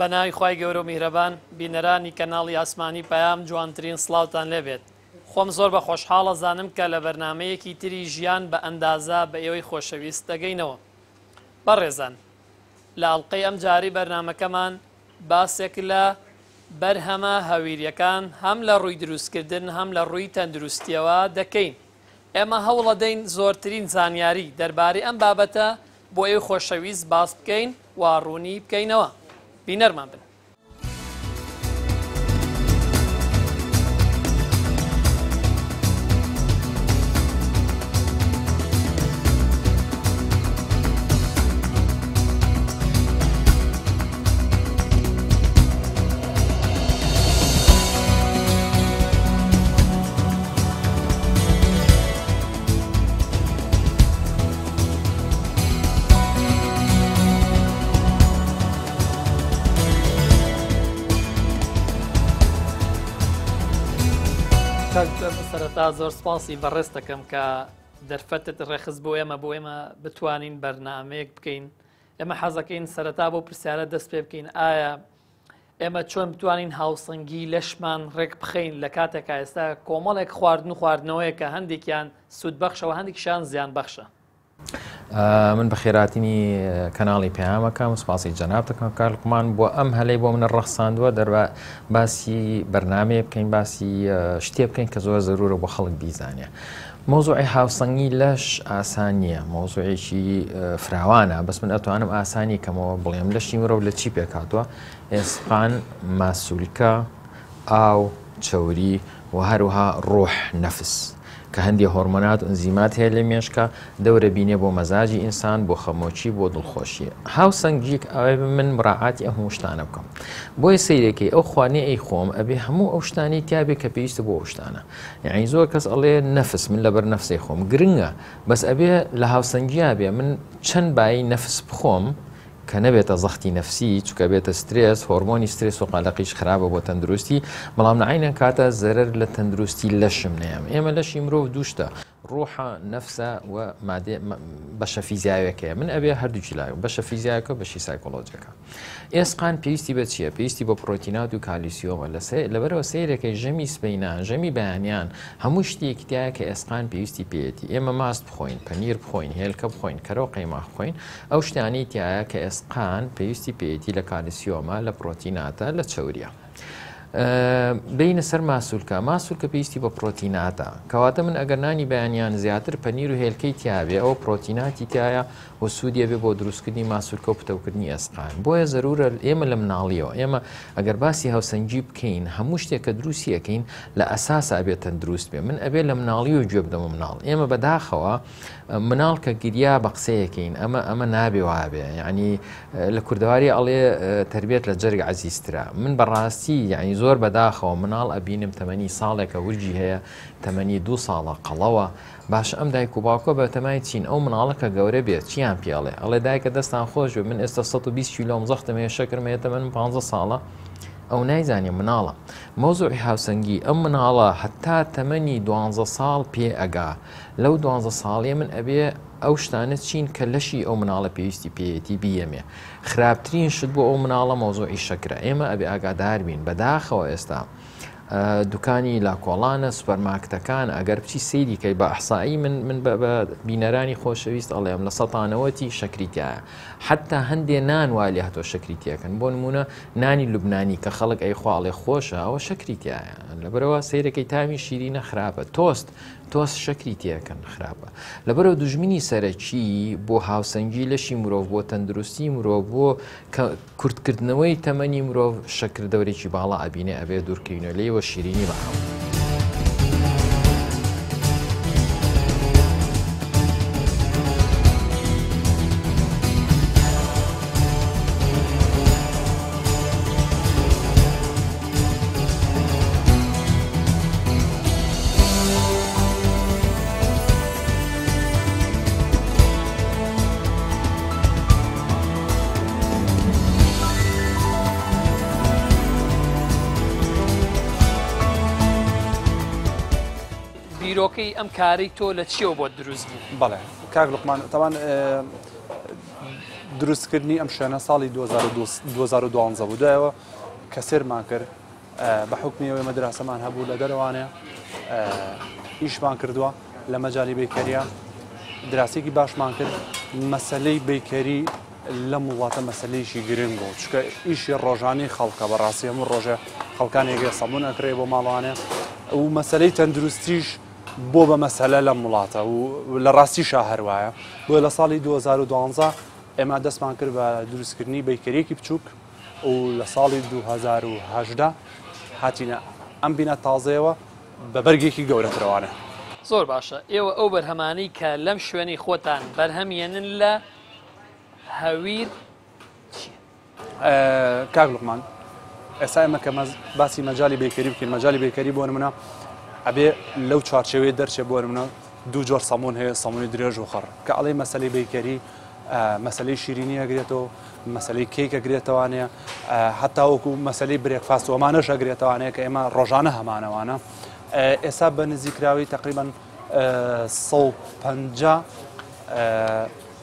بە ناوی خوای گەورە و میهرەبان بینەرانی کەناڵی ئاسمانی پەیام جوانترین سڵاوتان لێبێت خۆم زۆر بە خۆشحاڵ ئەزانم کە لە بەرنامەیەکی تری ژیان بە ئەندازە بە ئێوەی خۆشەویست دەگەینەوە بەڕێزان لە ئەڵقەی ئەم جارەی بەرنامەکەمان باسێک لە بەرهەمە هەویریەکان هەم لە ڕووی دروستکردن هەم لە ڕووی تەندروستیەوە دەکەین ئێمە هەوڵەدەین زۆرترین زانیاری دەربارەی ئەم بابەتە بۆ ئێوەی خۆشەویست باس بکەین و ڕوونی بکەینەوە. بینەرمان بن. سەرەتا زۆر سپاسی بەڕێز دەکەم کە دەرفەتت ڕێخست بۆ ئێمە بۆ ئێمە بتوانین بەرنمەیەک بکەین ئێمە حەزەکەین سەرەتا بۆ پرسیارە دەست پێ بکەین ئایا ئێمە چۆن بتوانین هاوسەنگی لەشمان ڕێک بخەین لە کاتێکا ئێستا کۆمەڵێک خواردن و خواردنەوەیە کە هەندێکیان سوودبەخشە و هەندێکیشان زیانبەخشە؟ من بە خێراتنی کەناڵی پەیامەکەم سپاسی جەناب دەکەم کاک لوقمان بۆ ئەم هەلەی بۆ منە ڕەخساندووە دەربا باسی بەرنمەیە بکەین باسی شتێ بکەین کە زۆر زەرورە بۆ خەڵک بیزانێ. مەوزوعی هاوسەنگی لەش ئاسان نییە، مەوزوعێکی فراوانە، بەس من ئەتوانم ئاسانی کەمەوە بڵێم لەشی مرۆڤ لە چی پێکهاتووە، ئێسقان، ماسولکە، ئاو، چەوری و هەروها ڕۆح، نەفس، کە هەندێ هۆرمۆنات و ئەنزیمات هەیە لە مێشکا دەورە بینێ بۆ مەزاجی ئینسان، بۆ خەمۆکی، بۆ دڵخۆشی. هاوسەنگییەک ئەوەیە من مراعاتی ئەم هەموو شتانە بکەم. بۆیە سەیرەکەی ئەو خواردنەی ئەیخۆم ئەبێ هەموو ئەو شتانەی تیابێ کە پێویستە بۆ ئەو شتانە. یەعنی زۆر کەس ئەڵێ نەفس من لەبەر نەفسەی خۆم گرنگە بەس ئەبێ لە هاوسەنگیا بێ من چەند بایی نەفس بخۆم کە نەبێتە زەختی نەفسی چکە بێتە سترێس هۆرمۆنی سترێس و قەلەقیش خراپە بۆ تەندروستی بەڵام لە عینەن کاتە زەرەر لە تەندروستی لەشم نەیەم ئێمە لەشی مرۆڤ دووشتە ڕوحە نەفسە و مادێ بەشە فیزیاوەکەیە من ئەبێ هەردووکی لای بەشە فیزیاکە بەشی سایکۆلۆجیەکە ئێسقان پێویستی بە چییە؟ پێویستی بە پرۆتینات و کالیسیۆمە لەبەرەوە سەیرەکەی ژەمی سبەینان ژەمی بەیانیان هەموو شتێکی تایە کە ئێسقان پێویستی پێیەتی ئێمە ماست بخۆین پەنیر بخۆین هێلکە بخۆین کەرە و قەیماخ بخۆین ئەو شتانەی تایە کە ئێسقان پێویستی پێیەتی لە کالیسیۆمە لە پرۆتیناتە لە چەوریە. بینە سەر ماسولکە ماسولکە پێویستی بە پرۆتیناتە کەواتە من ئەگەر نانی بەیانیان زیاتر پەنیر و هێلکەی تیاابێ ئەو پرۆتیناتی تایە و سوودی ئەبێ بۆ دروستکردنی ماسولکە و پتەوکردنی ئێسقان بۆیە زەرورە ئێمە لە مناڵیەوە ئێمە ئەگەر باسی هاوسەنگی بکەین هەموو شتێک کە دروستی ئەکەین لە ئەساسا ئەبێ تەندروست بێ من ئەبێ لە مناڵیەوە گوێ بدەمە مناڵ ئێمە بەداخەوە مناڵ کە گریا بە قسەیەکەین ئەمە ئەمە نابێ وابێ یعنی لە کوردەواری ئەڵێ تربێت لە جەرگ عزیزترە من بەڕاستی یعنی زۆر بەداخەوە مناڵ ئەبینم تەمەنی ساڵێکە ورجی هەیە تەمەنی دو ساڵە قەڵەوە باشە ئەم دایک و باوکە بەتەمای چین ئەو مناڵە کە گەورە بێت چیان پێ ئەڵێ ئەڵێ دایکە دەستان خۆش بێ من ئێستا 120 کیلۆم زەختم هەیە شەکرم هەیە تەمەنم 15 ساڵە ئەو نایزانێ مناڵە مەوزوعی هاوسەنگی ئەم مناڵە هەتا تەمەنی دوانزە ساڵ پێ ئەگا لەو دوانزە ساڵیە من ئەبێ ئەو شتانە چین کە لەشی ئەو مناڵە پێویستی پێیەتی بیەمێ خراپترین شت بۆ ئەو مناڵە مەوزوعی شەکرە ئێمە ئەبێ ئاگادار بین بەداخەوە ئێستا دوکانی لاکۆڵانە سوپەرمارکتەکان ئەگەر بچی سەیری کەی بە ئەحسایی من من بە بینەرانی خۆشەویست ئەڵێم لە سەتانەوەتی شەکری تایە حتا هەندێ نان وا لێ هاتۆ شەکری تێکەن بۆ نمونە نانی لوبنانی کە خەڵک ئەی خواڵێ خۆشە ئەوە شەکری تایە لەبەرەوە سەیرەکەی تامی شیرینە خراپە تۆست تۆست شەکری تێکەن خراپە لەبەرەوە دوژمنی سەرەکی بۆ هاوسەنگی لەشی مرۆڤ بۆ تەندروستی مرۆڤ بۆ کورتکردنەوەی تەمەنی مرۆڤ شەکر دەورێکی باڵا ئەبینێ ئەبێ دوورکەوینەوە لێی وە شیرینی بە عام. بیرۆکەی ئەم کارەی تۆ لە چیەوە بۆت دروست بوو؟ بەڵێ کاک لوقمان تاوان. دروستکردنی ئەم شوێنە ساڵی 2012 بوو دوایەوە کە سێرمان کرد بە حوکمی ئەوەی مەدراسەمان هەبوو لە دەرەوانێ ئیشمان کردووە لە مەجالی bakery ە دراسێکی باشمان کرد مەسلەی bakery لەم وڵاتە مەسلەیەکی گرنگ بوو چکە ئیشی ڕۆژانی خەڵکە بەڕاستی هەموو ڕۆژێ خەڵکانێک سەمون ئەکرێ بۆ ماڵوانێ و مەسلەی تەندروستیش بۆ بە مەسەلە لەم وڵاتە و لە ڕاستیشا هەروایە بۆیە لە ساڵی 2012 ئێمە دەستمان کرد بە دروستکردنی bakery یەکی بچووک و لە ساڵی 2018 هاتینە ئەم بینا تازەیەوە بە بەرگێکی گەورەترەوانە. زۆر باشە ئێوە ئەو بەرهەمانەی کە لەم شوێنەی خۆتان بەرهەم یەنن لە هەویر چیە؟ کاک لوقمان ئێستا ئێمە کە باسی مەجای bakery بکەین مەجای bakery بۆ نمونە ئەبێ لەو چوارچێوەیە دەرچێ بۆ نمونە دوو جۆر سەمون هەیە سەمونی درێژ و خڕ کە ئەڵێ مەسەلەی bakery مەسلەی شیرینی ئەگرێتەوە مەسلەی کێک ئەگرێتەوانەیە هەتا وەکو مەسلەی breakfast وەمانەش ئەگرێتەوانەیە کە ئێمە ڕۆژانە هەمانەوانە ئێستا بە نزیکراوی تقریبان 150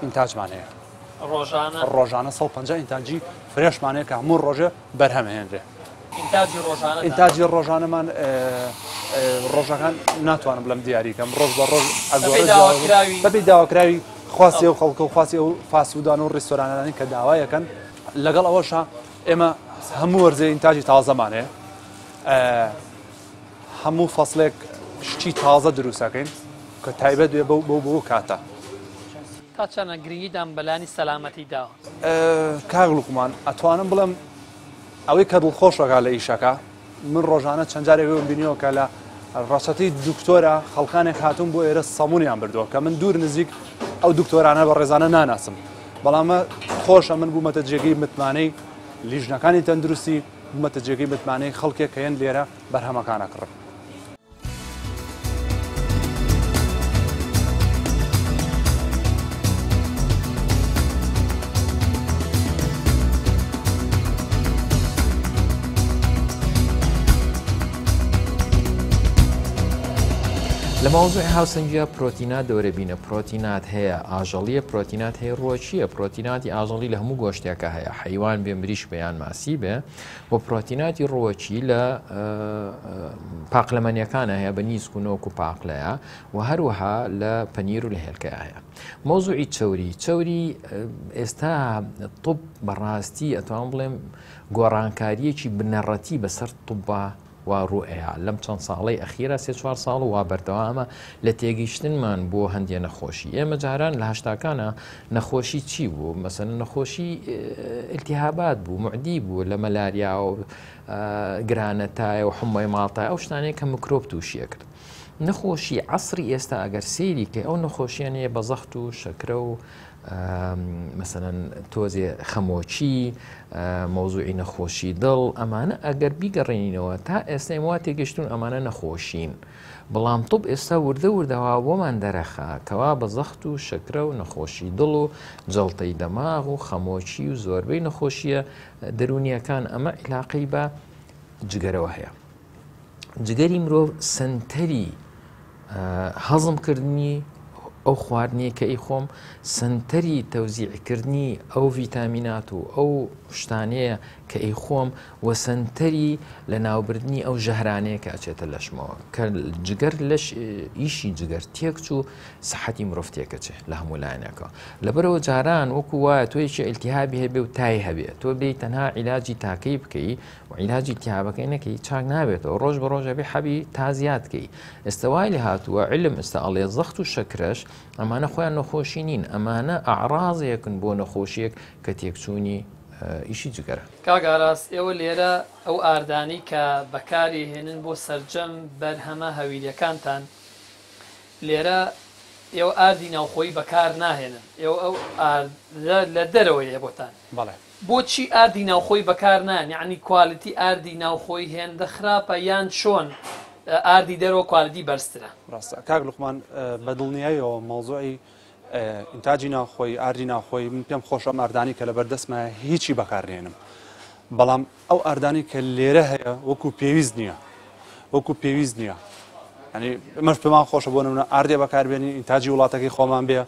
ئینتاجمان هەیە ڕۆژانە؟ ڕۆژانە 150 ئینتاجی fresh مان هەیە کە هەموو ڕۆژێ بەرهەم هێنرێ. ئینتاجی ڕۆژانەتان؟ ئینتاجی ڕۆژانەمان ڕۆژەکان ناتوانم بڵێم دیاری کەم ڕۆژ بە ڕۆژ ئەگۆڕێ داواکراوی بەپێی داواکراوی خواستی ئەو خەڵکە و خواستی ئەو fast food ان و ڕیستۆرانانەی کە داوایەکەن لەگەڵ ئەوەشا ئێمە هەموو وەرزێ ئینتاجی تازەمان هەیە هەموو فەسڵێک شتی تازە دروست ئەکەین کە تایبەت بێ بەو بەو بەو کاتە. تا چەنە گرنگیتان بە لانی سەلامەتی داوە؟ کاک لوقمان ئەتوانم بڵێم ئەوەی کە دڵخۆشەکە لە ئیشەکە من ڕۆژانە چەند جارێک بم بینیەوە کە لە ڕەچەتی دکتۆرە خەڵکانێک هاتوون بۆ ئێرە سەمونیان بردووە کە من دوور نزیک ئەو دکتۆرانە بە ڕێزانە ناناسم بەڵامە خۆشە من بوومەتە جێگەی متمانەی لیژنەکانی تەندروستی بوومەتە جێگەی متمانەی خەڵکێک کە یەن لێرە بەرهەمەکان ئەکڕن. لە مەوزوعی هاوسەنگیە پرۆتینات دەورە بینە پرۆتینات هەیە ئاژەڵیە پرۆتینات هەیە ڕوەکیە پرۆتیناتی ئاژەڵی لە هەموو گۆشتێکە هەیە حەیوان بێ مریشک بێ یان ماسی بێ و پرۆتیناتی ڕووەکی لە پاقلەمەنیەکانە هەیە بە نیسک و نۆک و پاقلەیە و هەروەها لە پەنیر و لە هێلکەیە هەیە مەوزوعی چەوری چەوری ئێستا طب بەڕاستی ئەتوان بڵێم گۆڕانکاریەکی بنەڕەتی بەسەر طبا وا ڕووئەیا لەم چەند ساڵەی ئەخیرا سێ چوار ساڵ وا بەردەوامە لە تێگەیشتنمان بۆ هەندێ نەخۆشی ئێمە جاران لە هەشتاکانە نەخۆشی چی بوو مەسەن نەخۆشی التهابات بوو معدی بوو لە مەلاریا و گرانەتایە و حمەی ماڵتای ئەو شتانەیە کە مکرۆب تووشیە کرد نەخۆشی عصری ئێستا ئەگەر سەیری کە ئەو نەخۆشیانەیە بە زەخت و شەکرە و مەسەلەن تۆزێ خەمۆکی، مەوزوعی نەخۆشی دڵ، ئەمانە ئەگەر بیگەڕێنینەوە تا ئێستا ئێمە وا تێگەشتوون ئەمانە نەخۆشین، بەڵام طب ئێستا وردە وردە وا بۆمان دەرەخا کەوا بە زەخت و شەکرە و نەخۆشی دڵ و جەڵتەی دەماغ و خەمۆکی و زۆربەی نەخۆشییە دەروونییەکان ئەمە عیلاقەی بە جگەرەوە هەیە. جگەری مرۆڤ سەنتەری هەزم کردنی ئەو خواردنەی کە ئیخۆم سنتەری تەوزیعکردنی ئەو ڤیتامینات و ئەو شتانەیە کە ئیخۆم و سنتەری لە ناوبردنی ئەو ژەهرانەیە کە ئەچێتە لەشمەوە کە جگەر لەش ئیشی جگەر تێکچوو سەحەتی مرۆڤ تێکەچێ لە هەموو لایەنێکەوە لەبەرەوە جاران وەکو وایە تۆ یەکی ئیلتیهابی هەبێ و تای هەبێ تۆ بێی تەنها عیلاجی تاکەی بکەی و عیلاجی التهابەکەی نەکەی چاک نابێتەوە ڕۆژ بە ڕۆژ ئەبێ حەبی تا زیاد کەی ئێستا وای لێ هاتووە علم ئێستا ئەڵێ زەخت و شەکرەش ئەمانە خۆیان نەخۆشی نین ئەمانە ئەعرازێکن بۆ نەخۆشیەک کە تێکچوونی ئیشی جگەرە. کاک ئاراس ئێوە لێرە ئەو ئاردانەی کە بەکاری هێنن بۆ سەرجەم بەرهەمە هەویریەکانتان لێرە ئێوە ئاردی ناوخۆیی بەکار ناهێنن ئێوە ئەو ئاردە لە دەرەوەیە بۆتان بەڵێ. بۆچی ئاردی ناوخۆی بەکار نایەن یەعنی quality ئاردی ناوخۆی هێندە خراپە یان چۆن ئاردی دەرەوە quality بەرزترە؟ ڕاستە کاک لوقمان بە دڵنیاییەوە مەوزوعی ئینتاجی ناوخۆی ئاردی ناوخۆی من پێم خۆشە ئەم ئاردانی کە لەبەر دەستمایە هیچی بەکارنێنم بەڵام ئەو ئاردانی کە لێرە هەیە وەکو پێویست نییە وەکو پێویست نییە ینی ئەمەش پێمان خۆشە بۆ نمونە ئاردێ بەکاربێنین ئینتاجی وڵاتەکەی خۆمان بێ.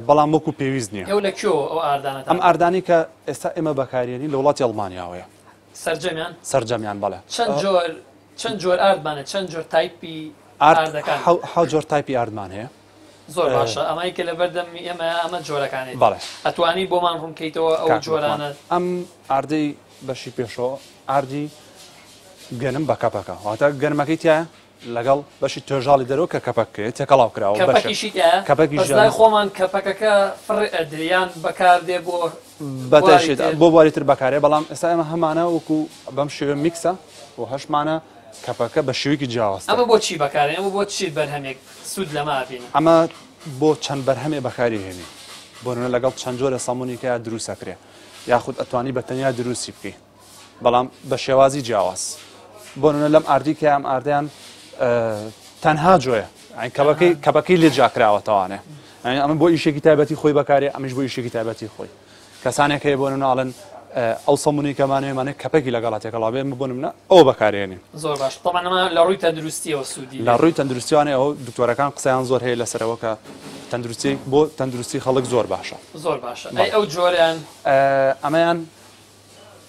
بەڵام وەکو پێویست نییە. ئێوە لە کوێوە ئەو ئاردانەتان؟ ئەم ئاردانەی کە ئێستا ئێمە بەکاریێنین لە وڵاتی ئەڵمانیاوەیە. سەرجەمیان؟ سەرجەمیان بەڵێ. چەند جۆر چەند جۆر ئاردمان هەیە؟ چەند جۆر type ی ئاردەکان؟ حەوت جۆر type ی ئاردمان هەیە. زۆر باشە ئەمەی کە لەبەردەمی ئێمەیە ئەمە جۆرەکانێتی. بەڵێ. ئەتوانی بۆمان ڕوونکەیتەوە ئەو جۆرانە؟ ئەم ئاردەی بەشی پێشەوە ئاردی گەنم بە کەپەکە واتە گەنمەکەی تایە لەگەڵ بەشی توێژاڵی دەرەوە کە کەپەک تێکەڵاو کراوە کەپەکیشی تایە کەپەکیش بەس لای خۆمان کەپەکەکە فڕێ ئەدرێ یان بەکاردێ بۆ بەتەشێت بۆ بواری تر بەکارێ بەڵام ئێستا ئێمە هەمانە وەکو بەم شێوە میکسە و هەشمانە کەپەکە بە شێوەیەکی جیاواز ئەمە بۆ چی بەکارێ ئەمە بۆ چی بەرهەمێک سوود لەمە ئەبینن؟ ئەمە بۆ چەند بەرهەمێ بەکاری هێنی بۆ نمونە لەگەڵ چەند جۆرە سەمونیکە دروست ئەکرێ یاخود ئەتوانی بە تەنیا دروستی بکەی بەڵام بە شێوازی جیاواز بۆ نمونە لەم ئاردی کە ئەم ئاردیان تەنها جۆیە کەبەکەی کەبەکەی لێ جاکراوەتەوانێ ئەمە بۆ ئیشێکی تایبەتی خۆی بەکارێ ئەمیش بۆ ئیشێکی تایبەتی خۆی کەسانێک هەیە بۆ نمونە ئەڵێن ئەو سەمونەی کەمانەیەمانێ کەپەکی لەگەڵا تێکەڵا بێ بۆ نمونە ئەو بەکارێنین. زۆر باش تەبعەن ئەمە لە ڕووی تەندروستیەوە سوودی لە ڕووی تەندروستیوانێ ئەو دکتۆرەکان قسەیان زۆر هەیە لەسەرەوە کە تەندروستی بۆ تەندروستی خەڵک زۆر باشە. زۆر باشە ئەی ئەو جۆریان؟ ئەمەیان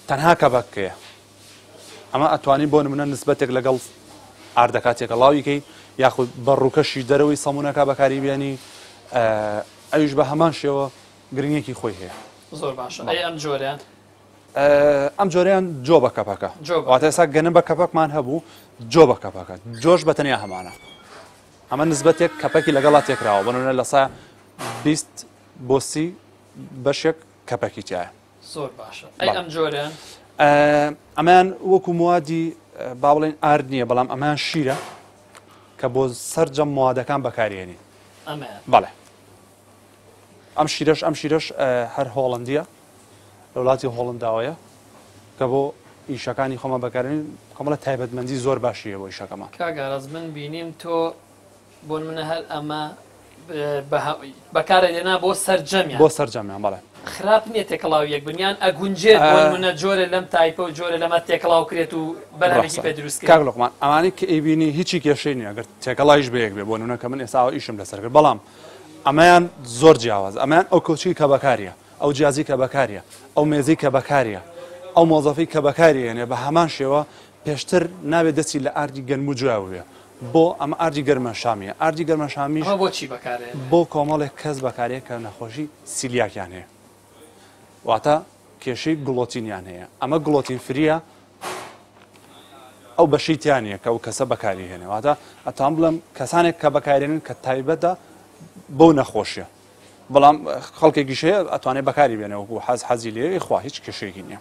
تەنها کەبەکەیە ئەمە ئەتوانی بۆ نمونە نسبەتێک لەگەڵ ئاردەکە تێکەڵاوی کەی یاخود بە ڕووکەشی دەرەوەی سەمونەکە بەکاری بێنی ئەویش بە هەمان شێوە گرنگێکی خۆی هەیە. زۆر باشە ئەی ئەم جۆرەیان؟ ئەم جۆرەیان جۆ بە کەپەکە واتە ئێستا گەنم بە کەپەکمان هەبوو جۆ بە کەپەکە جۆش بە تەنیا هەمانە ئەمە نسبەتێک کەپەکی لەگەڵا تێکراوە بەنونە لە سا 20 بۆ 30 بەشێک کەپەکی تایە. زۆر باشە ئەی ئەم جۆرەیان؟ ئەمەیان وەکو موادی با بڵێن ئارد نییە بەڵام ئەمەیان شیرە کە بۆ سەرجەم موادەکان بەکارێنین ئەمەیان بەڵێ ئەم شیرەش ئەم شیرەش هەر هۆڵندیە لە وڵاتی هۆڵنداوەیە کە بۆ ئیشەکانی خۆمان بەکارێن کۆمەڵە تایبەتمەندی زۆر باشیە بۆ ئیشەکەمان. کاک ئاراس من بینیم تۆ بۆ نمونە هەر ئەمە بەکارت هێنا بۆ سەرجەمیان. بۆ سەرجەمیان بەڵێ. خراپ نییە تێکەڵاو یەک بن یان ئەگونجێت بۆ نمونە جۆرێ لەم type ە و جۆرێ لەمە تێکەڵاو کرێت و بەرهەمێکی ڕاستە پێ دروست کرێت. کاک لوقمان ئەمانەی کە ئەیبینی هیچی کێشەی نییە گەر تێکەڵاویش بە یەک بێ بۆ نمونە کە من ئێستا ئەوە ئیشم لەسەر کرد بەڵام ئەمەیان زۆر جیاوازە ئەمەیان ئەو کەوچکی کە بەکاریە ئەو جیازی کە بەکاریە ئەو مێزەی کە بەکاریە ئەو مۆزەفەی کە بەکاری هێنێ بە هەمان شێوە پێشتر نابێت دەستی لە ئاردی گەنم و جویا بووێ بۆ ئەمە ئاردی گەرمەشامیە ئاردی گەرمەشامیش ئەمە بۆ چی بەکارێ؟ بۆ کۆمەڵێک کەس بەکارێ کە نەخۆشی سیلیاکیان هەیە واتە کێشەی گڵۆتینیان هەیە ئەمە gluten free ە ئەو بەشەی تیا نییە کە ئەو کەسە بەکاری هێنێ واتە ئەتوان بڵێم کەسانێک کە بەکارێنن کە تایبەتە بەو نەخۆشیە بەڵام خەڵکێکیش هەیە ئەتوانێت بەکاری بێنێ وەکو حەز حەزی لێ خوا هیچ کێشەیەکی نییە.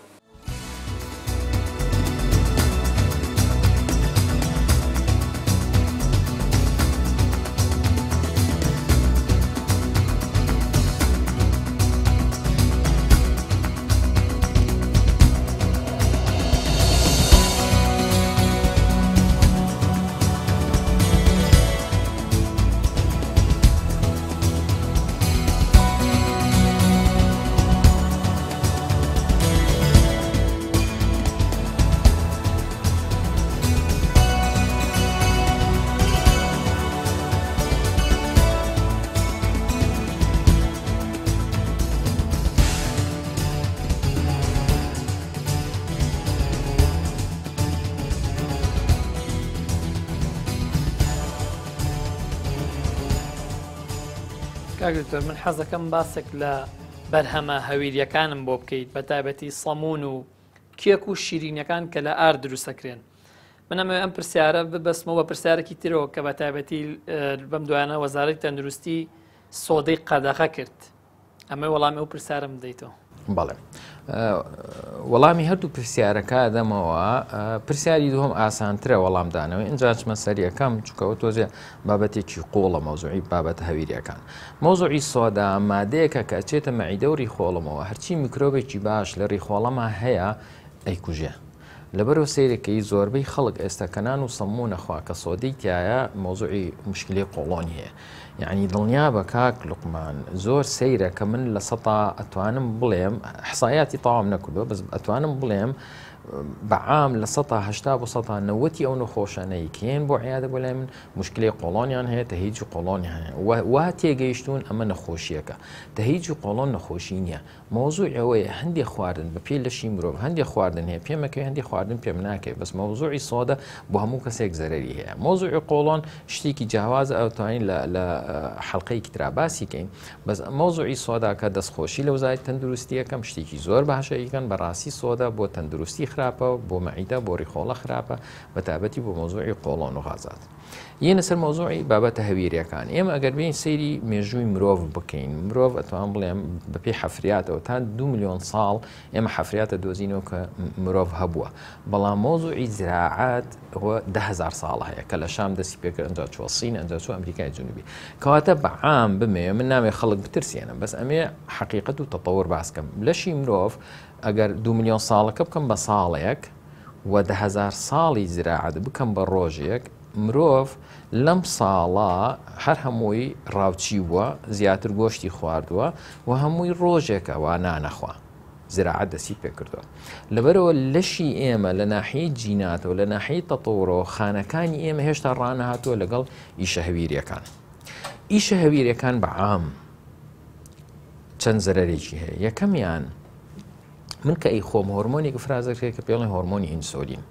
کاک دکتۆر من حەزەکەم باسێک لە بەرهەمە هەویریەکانم بۆ بکەیت بە تایبەتی سەمون و کێک و شیرینەکان کە لە ئارد دروستەکرێن من ئەمەوێ ئەم پرسیارە ببەستمەوە بە پرسیارێکی ترەوە کە بە تایبەتی بەم دوایانە وەزارەتی تەندروستی سۆدەی قەدەغە کرد ئەمە وەڵامی ئەو پرسیارم بدەیتەوە. بەڵێ وەڵامی هەردوو پرسیارەکە دەمەوە پرسیاری دووەم ئاسانترە وەڵامدانەوەی ئینجا چمە سەر یەکەم چونکەوە تۆزێ بابەتێکی قوڵە مەوزوعی بابەتە هەویریەکان مەوزوعی سۆدا مادەیەکە کە ئەچێتە مەعیدە و ڕیخۆڵەمەوە هەرچی میکرۆبێکی باش لە ڕیخۆڵەما هەیە ئەیکوژێ لەبەرئەوە سەیرەکەی زۆربەی خەڵک ئێستا کە نان و سەموون ئەخوا کە سۆدەی تیایە مەوزوعی مشکلەی قۆڵۆنی هەیە یعنی دڵنیابە کاک لوقمان زۆر سەیرە کە من لە سەتا ئەتوانم بڵێم احصایاتی تەواوم نەکردووە بەس ئەتوانم بڵێم بە عام 80% بۆ 90% ئەو نەخۆشانەی کێن بۆ عیادە بۆ لای من مشکلی قۆڵۆنیان هەیە، تەهیج و قۆڵۆنیان هەیە، وا تێگەیشتون ئەمە نەخۆشیەکە. تەهیج و قۆڵۆن نەخۆشی نییە. مەوزوعی ئەوەیە هەندێک خواردن بە پێی لەشی مرۆڤ هەندێک خواردن هەیە پێمەکەی هەندێک خواردن پێم ناکەی، بەس مەوزوعی سۆدە بۆ هەموو کەسێک زەرەری هەیە. مەوزوعی قۆڵۆن شتێکی جیاوازە، ئەوتوانین لە حەڵقەیەکی ترا باسی کەین. بەس مەوزوعی سۆداکە دەستخۆشی لە وەزارەتی تەندروستیەکەم، شتێکی زۆر باشە ئیکەن. بەڕاستی سۆدە بۆ تەندروستی خراپە، بۆ مەعیدە، بۆ ڕیخۆڵە خراپە، بە تایبەتی بۆ مەوزوعی قۆڵۆن و غازات. یەنە سەر مەوزوعی بابەتە هەویریەکان. ئێمە ئەگەر بین سەیری مێژووی مرۆڤ بکەین، مرۆڤ ئەتوان بڵێم بەپێی حەفریاتەوە تا 2 میلیۆن ساڵ ئێمە حەفریاتە دۆزینەوە کە مرۆڤ هەبووە، بەڵام مەوزوعی زراعەت 10,000 ساڵە هەیە کە لە شام دەستی پێکرد، ئەنجا چوە سین، ئەنجا چوە ئەمریکای جنوبی. کەواتە بە عام بمێ من نامێ خەڵک بترسێنم، بەس ئەمێ حەقیقەت و تەتەور باسکەم. لەشی مرۆڤ ئەگەر 2 میلیۆن ساڵەکە بکەم بە ساڵێک و 10,000 ساڵی زراعەت بکەم بە ڕۆژێک، مرۆڤ لەم ساڵە هەر هەمووی ڕاوچی بووە، زیاتر گۆشتی خواردووە و هەمووی ڕۆژێکە وا نانەخوا زراعەت دەستی پێکردووە. لەبەرەوە لەشی ئێمە لە ناحیەی جیناتەوە لە ناحیەی تەتەورەوە خانەکانی ئێمە هێشتا ڕانەهاتووە لەگەڵ ئیشە هەویریەکان. ئیشە هەویریەکان بە عام چەند زەرەرێکی هەیە. یەکەمیان من کە ئەی خۆم هۆرمۆنێک فرازەکرێت کە پێڵێن هۆرمۆنی ئینسۆلین.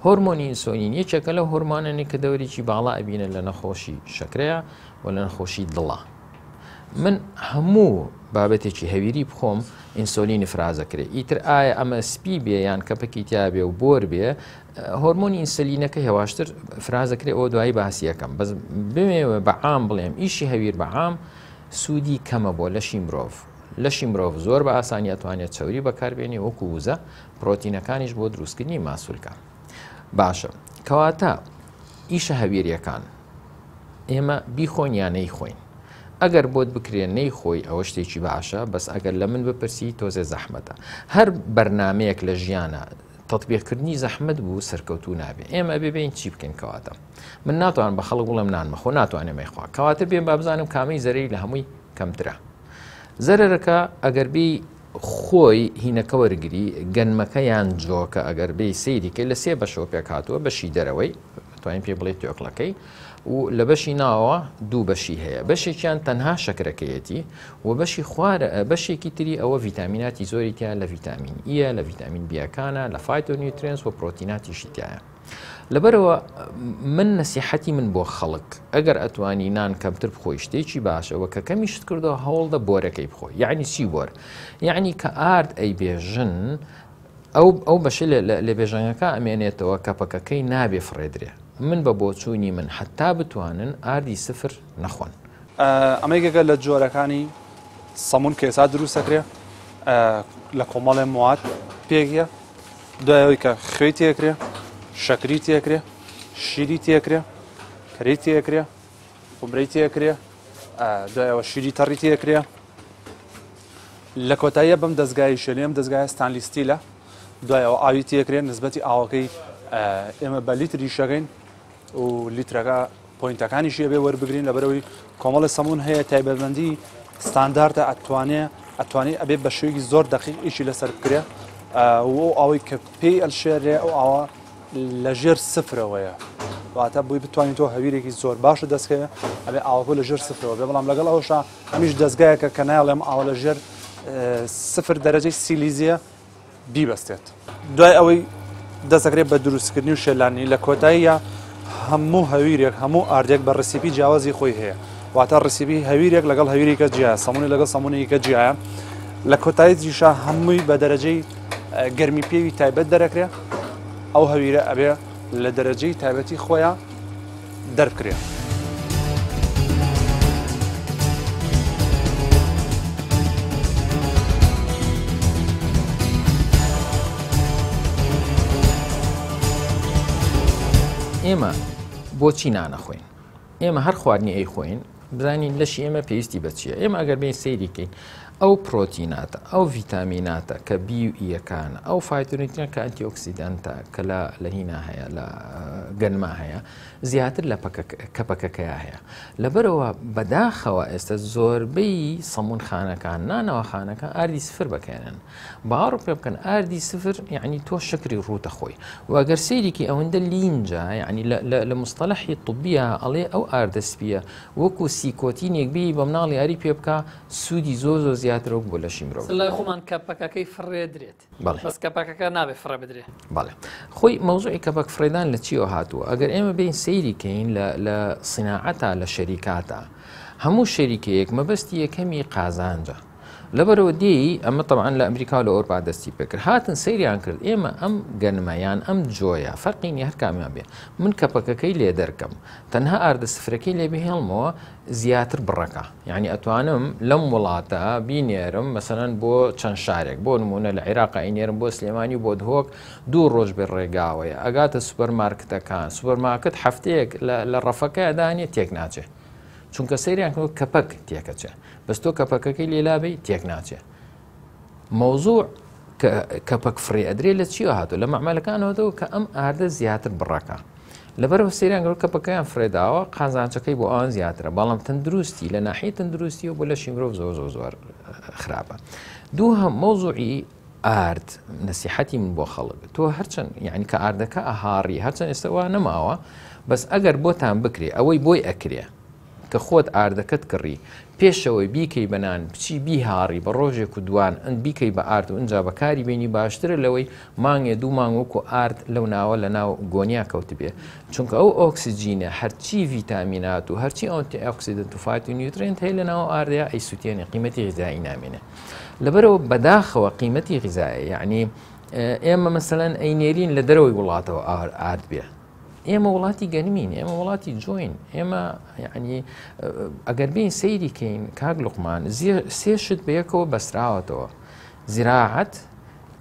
هۆرمۆنی ئینسۆلین یەکێکە لەو هۆرمۆنانەی کە دەورێکی باڵا ئەبینە لە نەخۆشی شەکرەیە و لە نەخۆشی دڵە. من هەموو بابەتێکی هەویری بخۆم ئینسۆلینی فرازەکرێ، ئیتر ئایا ئەمە سپی بێ یان کەپەکی تیا بێ و بۆر بێ، هۆرمۆنی ئینسولینەکە هێواشتر فرازەکرێ. ئەوە دوایی باسی یەکەم. بەس بمێوە بە عام بڵێم ئیشی هەویر بە عام سوودی کەمە بۆ لەشی مرۆڤ. لەشی مرۆڤ زۆر بە ئاسانی ئەتوانێت چەوری بەکاربێنێ وەکو وزە، پرۆتینەکانیش بۆ دروستکردنی ماسولکە. باشە کەواتە ئیشە هەویریەکان ئێمە بیخۆین یا نەیخۆین؟ ئەگەر بۆت بکرێ نەیخۆی ئەوە شتێکی باشە، بەس ئەگەر لە من بپرسی تۆزێ زەحمەتە. هەر بەرنمەیەک لە ژیانە تطبیقکردنی زەحمەت بوو سەرکەوتوو نابێ. ئێمە ئەبێ بین چی بکەین؟ کەواتە من ناتوانم بە خەڵک بڵێم نان مەخۆ، ناتوانێ مەیخوا. کەواتە بێن با بزانم کامەی زەرەری لە هەمووی کەمترە. زەرەرەکە ئەگەر بی خۆی هینەکە وەرگری گەنمەکە یان جۆکە، ئەگەر بێ سەیریکەی لە سێ بەشەوە پێک هاتووە، بەشی دەرەوەی توانین پێ بڵێ توێکڵەکەی و لە بەشی ناوە دوو بەشی هەیە، بەشێکیان تەنها شەکرەکەیەتی و بەشی خوارە بەشێکی تری ئەوە ڤیتامیناتی زۆری تیا، لە ڤیتامین ئیە، لە ڤیتامین بیەکانە، لە phytonutrients و پرۆتیناتیشی تایە. لەبەرەوە من نەسیحەتی من بۆ خەڵک ئەگەر ئەتوانی نان کەمتر بخۆی شتێکی باشەوە، کە کەمیشت کردەوە هەوڵدە بۆرەکەی بخۆی. یعنی چی بۆر؟ یعنی کە ئارد ئەی بێژن ئەو بەشە لە بێژەنگەکە ئەمێنێتەوە، کەپەکەکەی نابێ فڕێدرێ. من بە بۆچوونی من حتا بتوانن ئاردی سفر نەخۆن. ئەمە یەکێکە لە جۆرەکانی سەمون کە ئێستا دروستەکرێ لە کۆمەڵێ مواد پێکیە، دوای کە خوێی تێکرێ، شەکری تێکرێ، شیری تێکرێ، کەرەی تێکرێ، خومرەی تێکرێ، دوایەوە شیری تەڕی تێکرێ. لە کۆتاییە بەم دەستگای شێنێ، ئەم دەستگایە stainless steel ە، دوایەوە ئاوی تێکرێ، نسبەتی ئاوەکەی ئێمە بە لیتری شەکەین و لیترەکە point ەکانیشی ئەبێ وەربگرین، لەبەرەوەی کۆمەڵی سەمون هەیە تایبەتمەندی ستانداردە، ئەتوانێ ئەبێ بە شێوەیەکی زۆر دقیق ئیشی لەسەر بکرێ. و ئەو ئاوەی کە پێی ئەلشێرێ ئەو ئاوە لە ژێر سفرەوەیە، واتە بۆی بتوانین تۆ هەویرێکی زۆر باشە دەستکەوێ ئەبێ ئاوەکە لە ژێر سفرەوە بێ. بەڵام لەگەڵ ئەوشا ئەمیش دەستگایەکە کە نایڵێم ئاوە لە ژێر 0 دەرەجەی سیلیزیە بیبەستێت. دوای ئەوەی دەستەکرێت بە دروستکردنی و شێلانی لە کۆتاییە هەموو هەویرێک هەموو ئاردێک بە recipe جیاوازی خۆی هەیە، واتە recipe هەویرێک لەگەڵ هەویرێکە جیایە، سەمونی لەگەڵ سەمونێکە جیایە. لە کۆتایی دیشا هەمووی بە دەرەجەی گەرمی پێوی تایبەت دەرەکرێ، ئەو هەویرە ئەبێ لە دەرەجەی تایبەتی خۆیان دەربکرێ. ئێمە بۆچی نانەخۆین؟ ئێمە هەر خواردنی ئەی خۆین بزانین لەشی ئێمە پێویستی بە چییە. ئێمە ئەگەر بین سەیری کەین ئەو پرۆتیناتە، ئەو ڤیتامیناتە کە بی و ئیەکانە، ئەو phytonutrient کە antioxidant ە کە لە لە هینا هەیە لە گەنما هەیە زیاتر لە کەپەکەکەیا هەیە. لەبەرئەوە بەداخەوە ئێستا زۆربەی سەمونخانەکان نانەواخانەکان ئاردی سفر بەکارێن. باوەڕ پێ بکەن ئاردی سفر یعنی تۆ شەکری ڕووتە خۆی و ئەگەر سەیرێکی ئەوەندە لینجە یعنی لە مستەلەحی طبیە ئەڵێ ئەو ئاردە سپیە وەکو سیکۆتینێک بی بە مناڵ یاری پێ بکا سوودی زۆر زۆر زیاترە وەک بۆ لەشی مرۆڤ. لای خۆمان کەپەکەکەی فڕێ درێت. بەڵێ. بەس کەپەکەکە نابێ فڕێ بدرێ. بەڵێ. خۆی مەوزوعی کەپەک فڕێدان لە چیەوە هاتووە؟ ئەگەر ئێمە بێین سەیری کەین لە لە سیناعەتا لە شەریکاتا هەموو شەریکەیەک مەبەستی یەکەمی قازانجە. لەبەرئەوە دێی ئەمە تەبعەن لە ئەمریکا و لە ئەورپا دەستی پێکرد هاتن سەیریان کرد ئێمە ئەم گەنمە یان ئەم جۆیە فەرقی نیە هەر کامیان بێ من کەپەکەکەی لێ دەرکەم تەنها ئاردە سفرەکەی لێ بهێڵمەوە زیاتر بڕەکە یعنی ئەتوانم لەم وڵاتە بینێرم مەسەلەن بۆ چەند شارێک بۆ نمونە لە عێراق ئەینێرم بۆ سلێمانی و بۆ دهۆک دوو ڕۆژ بێ ڕێگاوەیە ئەگاتە سوپەر مارکتەکان سوپەر مارکت هەفتەیەک لە ڕەفەکەیا دانیە تێک ناچێ چونکە سەیریان کردوە کەپەک تێکەچێ بەس تۆ کەپەکەکەی لێ لابەی تێک ناچێ مەوزوع کە کەپەک فڕێ ئەدرێ لە چیەوە هاتوو لە مەعمەلەکانەوە کە ئەم ئاردە زیاتر بڕەکە لەبەرەوە سەیریان کردوە کەپەکەیان فرێداوە قازانجەکەی بۆ ئەوان زیاترە بەڵام تەندروستی لە ناحیە تەندروستی و بۆ لەشی مرۆڤ زۆر زۆر زۆر خراپە دووهەم مەوزوعی ئارد نەسیحەتی من بۆ خەڵک تۆ هەرچەند یعنی کە ئاردەکە ئەهاڕی هەرچەند ئێستا وا نەماوە بەس ئەگەر بۆتان بکرێ ئەوەی بۆی ئەکرێ کە خۆت ئاردەکەت کڕی پێشەوەی بیکەی بە نان بچی بیهاڕی بە ڕۆژێک و دوان ئەن بیکەی بە ئارد و ئینجا بەکاری بێنی باشترە لەوەی مانگێ دوو مانگ وەکو ئارد لەو ناوە لە ناو گۆنیا کەوتبێ چونکە ئەو ئۆکسجینە هەرچی ڤیتامینات و هەرچی antioxidant و phytonutrient هەیە لە ناو ئاردەیە ئەیسووتێنێ قیمەتی غیزایی نامێنێ لەبەرەوە بەداخەوە قیمەتی غیزایە یعنی ئێمە مەسەلەن ئەینێرین لە دەرەوەی وڵاتەوە ئارد بێ ئێمە وڵاتی گەنمین ئێمە وڵاتی جۆین ئێمە یعنی ئەگەر بین سەیری کەین کاک لوقمان سێ شت بەیەکەوە بەسراوەتەوە زراعەت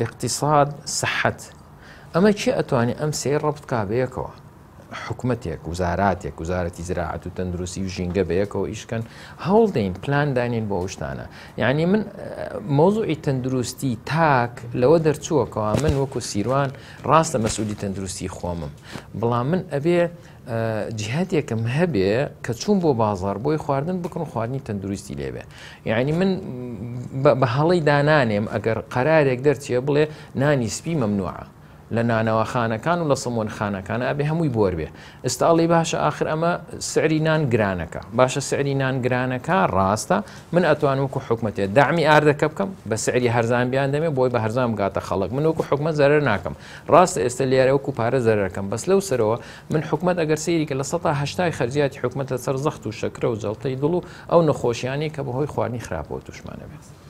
اقتصاد سەحەت ئەمە کێ ئەتوانێ ئەم سێ ڕەبت کا بەیەکەوە حکومەتێک، وزاراتێک، وزارەتی زراعەت و تەندروستی و ژینگە بەیەکەوە ئیش کەن، هەوڵ دەین پلان دانێین بۆ ئەو شتانە. یعنی من مەوزوعی تەندروستی تاک لەوە دەرچووە کەوا من وەکو سیروان ڕاستە مەسئولی تەندروستی خۆمم، بەڵام من ئەبێ جیهاتێکم هەبێ کە چوون بۆ بازار بۆی خواردن بکڕم خواردنی تەندروستی لێبێ. یعنی من بە هەڵەی دانانێم ئەگەر قەرارێک دەرچێ بڵێ نانی سپی مەمنوعە. لە نانەواخانەکان و لە سەمۆنخانەکانە ئەبێ هەمووی بۆر بێ ئێستا ئەڵێی باشە ئاخر ئەمە سعری نان گرانەکە باشە سعری نان گرانەکە ڕاستە من ئەتوان وەکو حکومەتێ دامی ئاردەکە بکەم بە سعری هەرزان بیان دەمێ بۆی بە هەرزان بگاتە خەڵک من وەکو حکومەت زەرەر ناکەم ڕاستە ئێستا لێرە وەکو پارە زەرەکەم بەس لەو سەرەوە من حکومەت ئەگەر سەیری کە 80% خەرجیاتی حکومەت لەسەر زەخت و شەکرە و جەڵتەی دڵ و ئەو نەخۆشیانەی کە بەهۆی خواردنی خراپەوە تووشمانە بێت.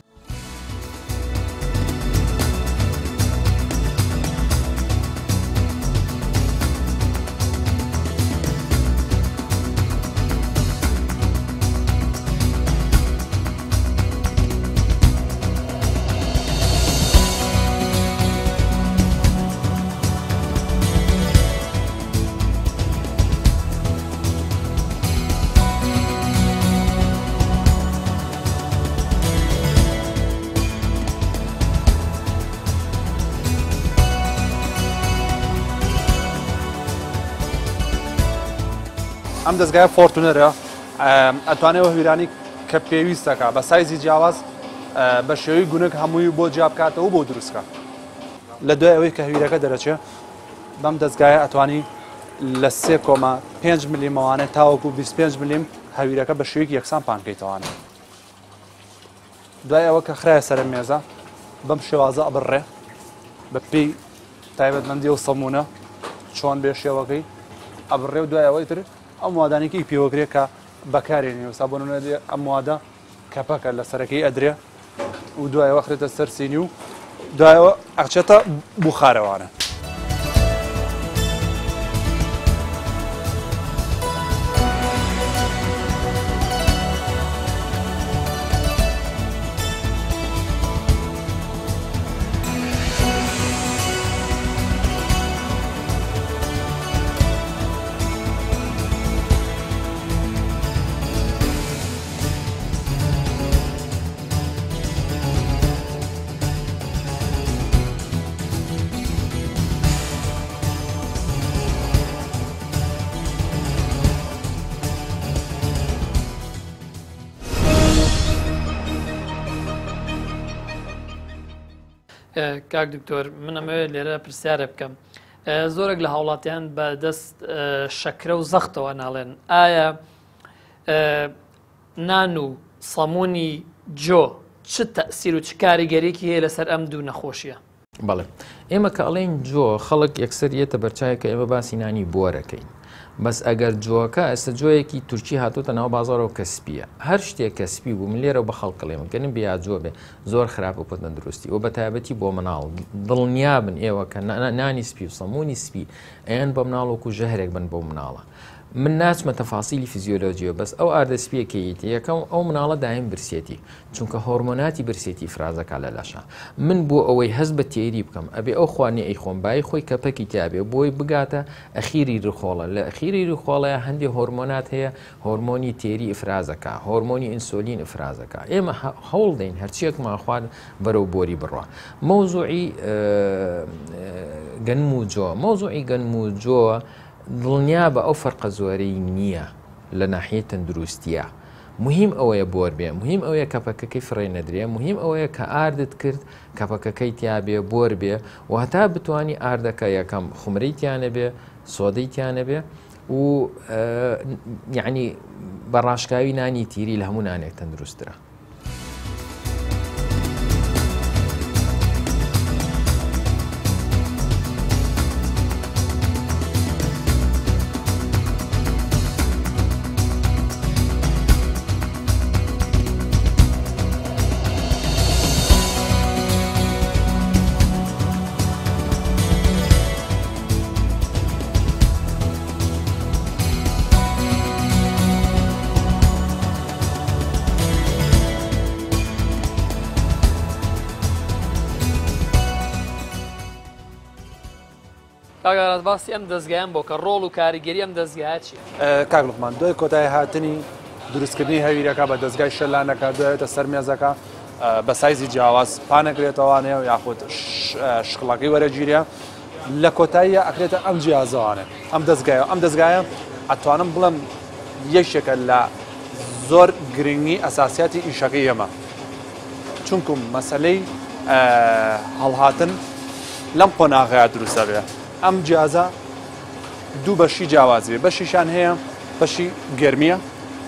ئەم دەستگایە فۆرتونەرە ئەتوانێت هەویرانی کە پێویستەکە بە سایزی جیاواز بە شێوەی گونک هەمووی بۆ جیا بکاتەوە بۆ دروستکە لە دوای ئەوەی کە هەویرەکە دەرەچێ بەم دەستگایە ئەتوانی لە سێ کۆما پێنج ملیمەوانە تاوەکو 25 ملیم هەویرەکە بە شێوەیەکی یەکسان پانکەیتەوانە دوای ئەوە کە خرایە سەر مێزە بەم شێوازە ئەبڕێ بە پێی تایبەتمەندی ئەو سەمونە چۆن بێ شێوەکەی ئەبڕێ و دوای ئەوەی تر ئەم وادانێکی پێوەکرێ کە بەکارێنی و سابۆنە ئەم وادە کەپەکە لە سەرەکەی ئەدرێ و دوایەوە خرێتە سەر سینی و دوایەوە ئەچێتە بوخارەوانە. کاک دکتۆر من ئەمەوێت لێرە پرسیارە بکەم زۆرێک لە هاوڵاتیان بە دەست شەکرە و زەختەوە ناڵێن ئایا نان و سەمونی جۆ چ تەسیر و چ کاریگەریکی هەیە لەسەر ئەم دوو نەخۆشیە؟ بەڵێ ئێمە کە ئەڵێن جۆ خەڵک یەکسەر یەتە بەرچاوی کە ئێمە باسی نانی بۆرەکەین بەس ئەگەر جۆکە ئێستا جۆیەکی تورکی هاتوتە ناو بازارەوە کە سپیە هەر شتێک کە سپی بوو من لێرە بە خەڵکڵێم گەنم بیا جۆ بێ زۆر خراپە بۆ تەندروستی و بە تایبەتی بۆ مناڵ دڵنیابن ئێوە کە نانی سپی و سەمونی سپی ئەیان بە مناڵ وەکو ژەهرێک بن بۆ مناڵە من ناچمە تەفاسیلی فیزیۆلۆجیەوە بەس ئەو ئاردە سپیە کەیتی یەکەم ئەو مناڵە دایم برسێتی چونکە هۆرمۆناتی برسێتی ئیفرازەکا لە لەشا من بۆ ئەوەی هەست بە تێری بکەم ئەبێ ئەو خواردنی ئەیخۆم بای خۆی کەپەکی تیابێ بۆی بگاتە ئەخیری ڕیخۆڵە لە ئەخیری ڕیخۆڵەیە هەندێ هۆرمۆنات هەیە هۆرمۆنی تێری ئیفرازەکا هۆرمۆنی ئینسۆلین ئیفرازەکا ئێمە هەوڵ دەین هەرچیەکمان خوارد بەرەو بۆری بڕوا مەوزوعی گەنم و جۆ مەوزوعی گەنم و جۆ دڵنیابە ئەو فەرقە زۆرەی نییە لە ناحیەی تەندروستیە موهیم ئەوەیە بۆر بێ موهیم ئەوەیە کەپەکەکەی فڕێ نەدرێ موهیم ئەوەیە کە ئاردت کرد کەپەکەکەی تیا بێ بۆر بێ و هەتا بتانی ئاردەکە یەکەم خومرەی تیا نەبێ سۆدەی تیا نەبێ و یعنی بە ڕاشکاوی نانی تیری لە هەموو نانێک تەندروستترە. کاک ئاراس باسی ئەم دەزگایەم بۆ کە ڕۆڵ و کاریگەری ئەم دەزگایە چییە؟ کاک لوقمان دوای کۆتایی هاتنی دروستکردنی هەویرەکە بە دەزگای شەلانەکە دوایێتە سەر مێزەکە بە سایزی جیاواز پانەکرێتەوانێ و یاخود شکڵەکەی وەرەگیرێ لە کۆتاییە ئەکرێتە ئەم جیازەوانێ ئەم دەزگایە ئەم دەزگایە ئەتوانم بڵێم یەکێکە لە زۆر گرنگی ئەساسیاتی ئیشەکەی ئێمە چونکم مەسلەی هەڵهاتن لەم قۆناغەیە دروستە بێ ئەم جیازە دوو بەشی جیاوازی بەشیشان هەیە بەشی گەرمیە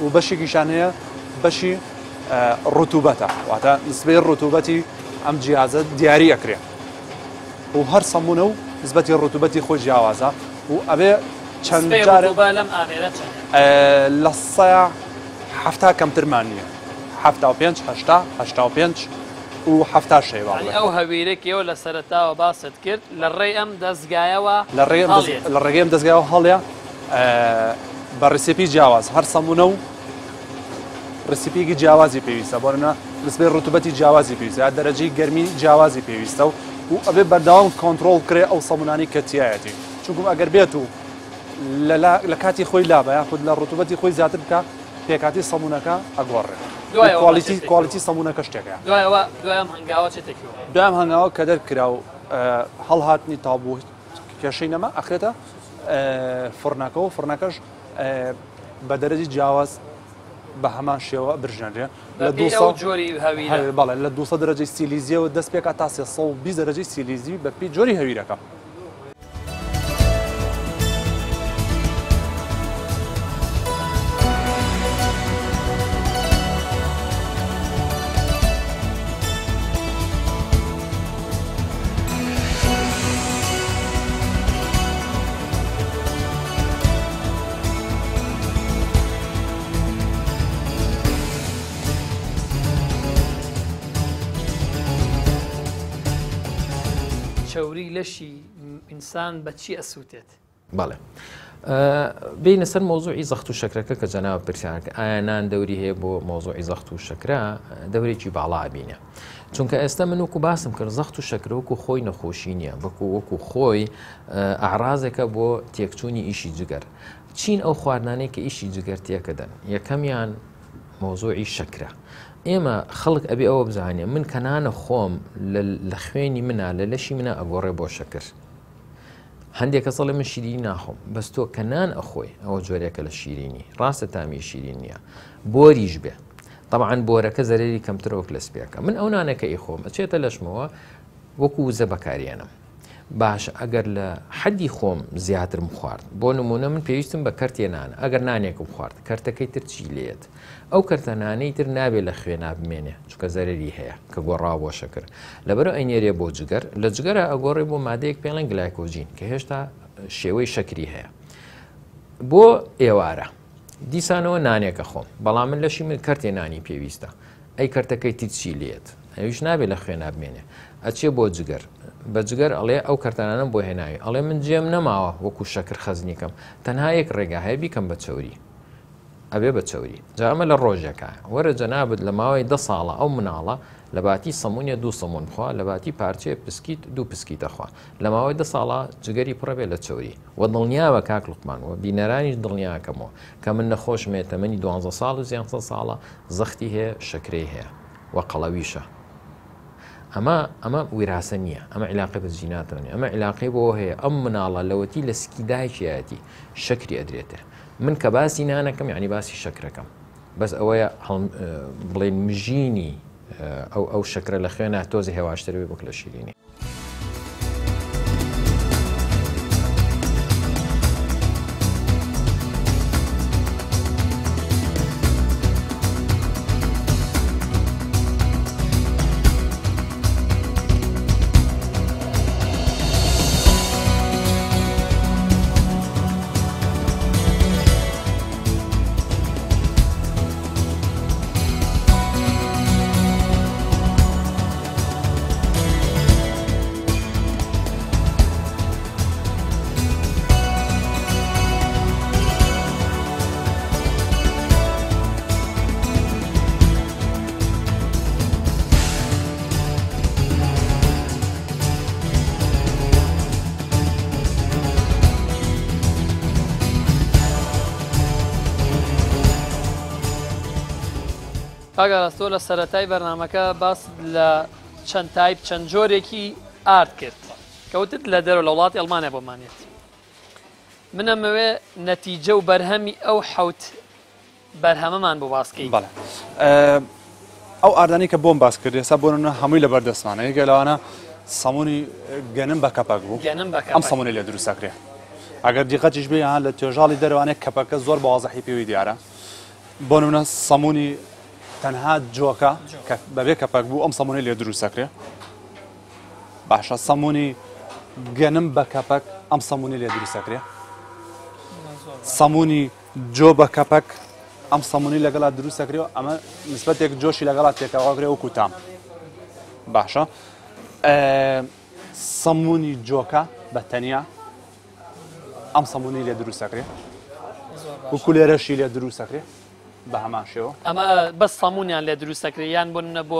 و بەشێکیشان هەیە بەشی ڕوتوبەتە واتە نسبەی ڕوتوبەتی ئەم جیازە دیاری ئەکرێ و هەر سەمونە و نسبەتی ڕوتوبەتی خۆی جیاوازە و ئەبێ چەند جار لەم ئامێرە چەندە؟ لە سەیا 70 کەمترمان نییە 75 هەشتا 85 و 70 شەیە با ئەو هەویرە کێوە لە سەرەتاوە باست کرد لە ڕێی ئەم دەزگایەوە لە ڕێی لە ڕێگەی ئەم دەزگایەوە هەڵێ بە recipe جیاواز هەر سەمونە و recipe ێکی جیاوازی پێویستە بۆ نمونە نسبەی ڕوتوبەتی جیاوازی پێویستە یا دەرەجەی گەرمی جیاوازی پێویستە و و ئەبێ بەردەوام کۆنترۆڵ بکرێ ئەو سەمونانەی کە تیایەتی چونکم ئەگەر بێت و لە کاتی خۆی لابە یاخود لە ڕوتوبەتی خۆی زیاتر بکە پێکاتی سەمونەکە ئەگۆڕێ quality quality سەمونەکە شتێکە دوایەوە دوای ئەم هەنگاوە چێتێکەوە دوای ئەم هەنگاوە کە دەرکرا و هەڵهاتنی تابوو کێشەی نەما ئەخرێتە فڕنەکە و فڕنەکەش بە دەرەجی جیاواز بە هەمان شێوە برژێنرێ لە 200 جۆری هەویرە بەڵێ لە 200 دەرەجەی سیلیزیەوە دەست پێکا تا 320 دەرەجەی سیلیزی بە پێی جۆری هەویرەکە. چەوری لەشی ئینسان بە چی ئەسووتێت؟ بەڵێ بینە سەر مۆزوعی زەخت و شەکرەکە کە جەناب پرسیارکە ئایا نان دەوری هەیە بۆ مۆزوعی زەخت و شەکرە دەورێکی باڵا بینە چونکە ئێستا من وەکو باسم کرد زەخت و شەکرە وەکو خۆی نەخۆشی نییە بەکو وەکو خۆی ئەعرازێکە بۆ تێکچوونی ئیشی جگەر چین ئەو خواردنانەی کە ئیشی جگەر تێکەدەن یەکەمیان مۆزوعی شەکرە ئێمە خەڵک ئەبێ ئەوە بزانێ من کە نانە خۆم لە خوێنی منە لە لەشی منە ئەگۆڕێ بۆ شەکر هەندێک کەس ئەڵێ من شیرینی ناخۆم بەس تۆ کە نان ئەخۆی ئەوە جۆرێکە لە شیرینی ڕاستە تامی شیرین نییە بۆریش بێ طبعا بۆرەکە زەرری کەمترە وەک لە سپیەکە من ئەو نانەکە ئیخۆم ئەچێتە لەشمەوە وەکو وزە بەکاریێنم. باشە ئەگەر لە حەدی خۆم زیاترم خوارد، بۆ نموونە من پێویستم بە کەرتێ نانە، ئەگەر نانێکم خوارد کەرتەکەی تر چی لێت؟ ئەو کەرتە نانەی تر نابێ لە خوێنا بمێنێ چونکە زەرەری هەیە کە گۆڕاوە بۆ شەکر، لەبەرئەوە ئەینێرێ بۆ جگەر، لە جگەرا ئەگۆڕێ بۆ مادەیەک پێڵێن گلایکۆجین کە هێشتا شێوەی شەکری هەیە. بۆ ئێوارە دیسانەوە نانێکە خۆم، بەڵام من لەشی من کەرتێ نانی پێویستە، ئەی کەرتەکەی تر چی لێت؟ ئەویش نابێ لە خوێنا بمێنێ ئەچێ بۆ جگەر بە جگەر ئەڵێ ئەو کەرتانانەم بۆ هێناوی ئەڵێ من جێم نەماوە وەکو شەکر خەزنی کەم تەنها یەک ڕێگا هەیە بیکەم بە چەوری ئەبێ بە چەوری جا ئەمە لە ڕۆژێکا وەرە جەنابت لە ماوەی دە ساڵە ئەو مناڵە لە باتی سەمونیە دوو سەمون بخوا لە باتی پارچەیە پسکیت دوو پسکیتە خوا لە ماوەی دە ساڵە جگەری پڕە بێ لە چەوری وە دڵنیابە کاک لوقمان وە بینەرانیش دڵنیاکەمەوە کە من نەخۆشم هەیە تەمەنی دوانزە ساڵ و سیانزە ساڵە زەختی هەیە شەکرەی هەیە وە قەڵەویشە ئەمە ئەمە ویراسە نییە ئەمە عیلاقەی بە جیناتەوە نیە ئەمە عیلاقەی بۆ هەیە ئەم مناڵە لەوەتی لە سکی دایکیایەتی شەکری ئەدرێتێ من کە باسی نانەکەم یعنی باسی شەکرەکەم بەس ئەوەیە بڵێن مژینی ئەو ئەو شەکرە لە خوێنە تۆزی هێواشتر بێ بۆک لە شیرینی. کاک ئاراس تۆ لە سەرەتای بەرنامەکە باست لە چەند تایپ چەند جۆرێکی ئارد کرد کەوتت لە دەرەوە لە وڵاتی ئەڵمانیا بۆمانێت من ئەمەوێ نەتیجە و بەرهەمی ئەو حەوت بەرهەمەمان بۆ باس کەی. بەڵێ ئەو ئاردانەی کە بۆم باس کرد ئێستا بۆ نمونە هەمووی لەبەر دەستمانە یەکێ لەوانە سەمونی گەنم بە کەپەک بوو گەنم بە ئەم کەپەک سەمونی لێ دروست ئەکرێ ئەگەر دیقەتیش بێ ها لە توێژاڵی دەرەوانێ کەپەکە زۆر بە وازحی پێوەی دیارە بۆ نمونە سەمونی تەنها جۆکە کە بەبێ کەپەک بوو ئەم سەمونەی لێ دروست ئەکرێ باشە سەمونی گەنم بە کەپەک ئەم سەمونی لێ دروست ئەکرێ سەمونی جۆ بە کەپەک ئەم سەمونی لەگەڵا دروست ئەکرێ و ئەمە نسبەتێک جۆشی لەگەڵا تێکەڵاکرێ وەکو تام باشە سەمونی جۆکە بە تەنیا ئەم سەمونی لێ دروست ئەکرێ وەکو لێرەشی لێ دروست ئەکرێ بە هەمان شێوە. ئەمە بەس سەمونیان لێ دروست ئەکرێ یان بۆ نمونە بۆ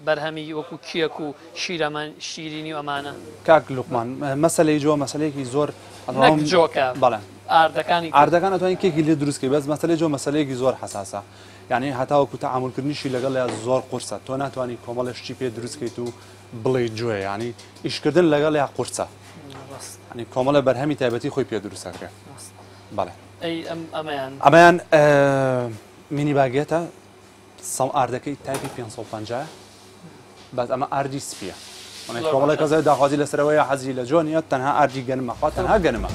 بەرهەمی وەکو کێک و شیرەمەن شیرینی و ئەمانە؟ کاک لوقمان مەسەلەی جۆ مەسەلەیەکی زۆر نەک جۆکە بەڵێ ئاردەکانی تر. ئاردەکان ئەتوانی کێکی لێ دروست کەی بەس مەسەلەی جۆ مەسەلەیەکی زۆر حەساسە یانی هەتاوەکو تەعامولکردنیشی لەگەڵیا زۆر قورسە تۆ ناتوانی کۆمەڵێ شتی پێ دروست کەیت و بڵێی جۆیە یانی ئیشکردن لەگەڵیا قورسە یانی کۆمەڵێ بەرهەمی تایبەتی خۆی پێ دروست ئەکرێ بەڵێ. ئەی ئەم ئەمەیان؟ ئەمەیان مینی باگێتە سەم ئاردەکەی تایپی 550 بەس ئەمە ئاردی سپیە کۆمەڵی کەسە داخوازی لەسەرەوەی حەزی لە جۆنیە تەنها ئاردی گەنمە خوا تەنها گەنمە.